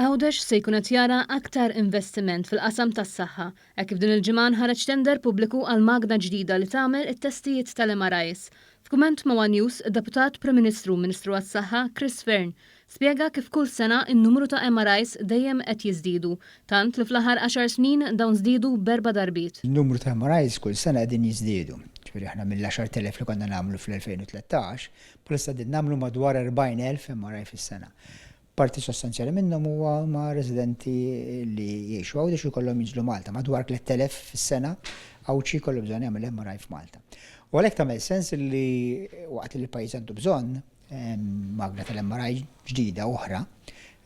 Għawdex se jkun qed jara aktar investiment fil-qasam tas-saħħa hekk kif din il-ġimgħa nħareġ tender pubbliku għal magna ġdida li tagħmel it-testijiet tal-MRIs. F'kumment ma' one News, id-Deputat Prim Ministru u Ministru għas-Saħħa Chris Fearne spjega kif kull sena n-numru ta' MRIs dejjem qed jiżdiedu, tant li fl-aħħar għaxar snin dawn żdiedu b'erba' darbiet. In-numru ta' MRIs kull sena qegħdin jiżdiedu. Ġifieri aħna mill-10,000 li konna nagħmlu fl-2013, bħalissa qegħdin nagħmlu madwar 40,000 MRI fis-sena. Parti sostanzjali minnhom huwa ma' residenti li jgħixu Għawdex u jkollhom jinżlu Malta. Madwar 3,000 fis-sena Għawdxi jkollu bżonn jagħmel MRI f'Malta. U għalhekk tagħmel sens li waqt li l-pajjiż għandu bżonn magna tal-MRI ġdida oħra,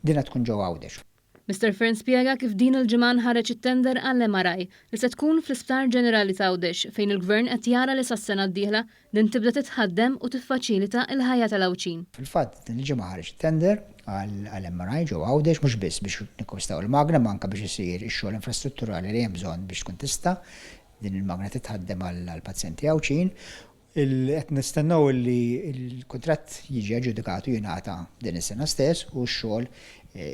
dinha tkun ġewwa Għawdex. Mister Fearne spjega kif din il-ġimgħa nħareġ it-tender għall-MRI li se tkun fl-Isptar Ġenerali t'Għawdex fejn il-Gvern qed jara li sas-sena d-dieħla din tibda titħaddem u tiffaċilita l-ħajja tal-Għawdxin. Fil-fatt din il-ġimgħa ħareġ it-tender għall-MRI ġewwa Għawdex mhux biss biex nikkwistaw il-magna imma anke biex isir ix-xogħol infrastrutturali li hemm bżonn biex tkun tista' din il-magna titħaddem għall-pazjenti Għawdxin. Qed nistennew li l-kuntratt jiġi aġġudikat u jingħata din is-sena stess u x-xogħol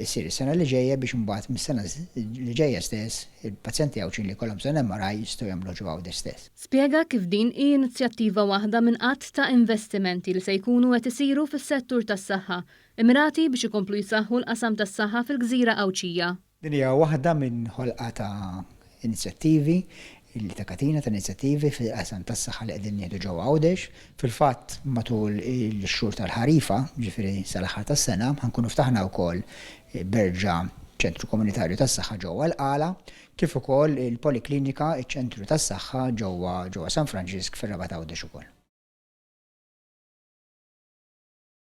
isir is-sena li ġejja biex imbagħad mis-sena li ġejja stess il-pazjenti Għawdxin li jkollhom bżonn MRI jistgħu jagħmluh ġo Għawdex stess. Spjega kif din hi inizjattiva waħda minn għadd ta' investimenti li se jkunu qed isiru fis-settur tas-saħħa, immirati biex ikomplu jsaħħu l-qasam tas-saħħa fil-gżira Għawdxija. Din hija waħda minn ħolqa ta' inizjattivi li ta' katina ta' inizjattivi fil-qasam tas-saħħa li qegħdin nieħdu ġewwa Għawdex. Fil-fatt, matul ix-xhur tal-ħarifa, jiġifieri sal-aħħar tas-sena, ħa nkunu ftaħna wkoll berġa ċentru komunitarju tas-saħħa ġewwa l-Qala, kif ukoll il-poliklinika, iċ-ċentru tas-saħħa ġewwa ġewwa San Franġisk fir-Rabat Għawdex ukoll.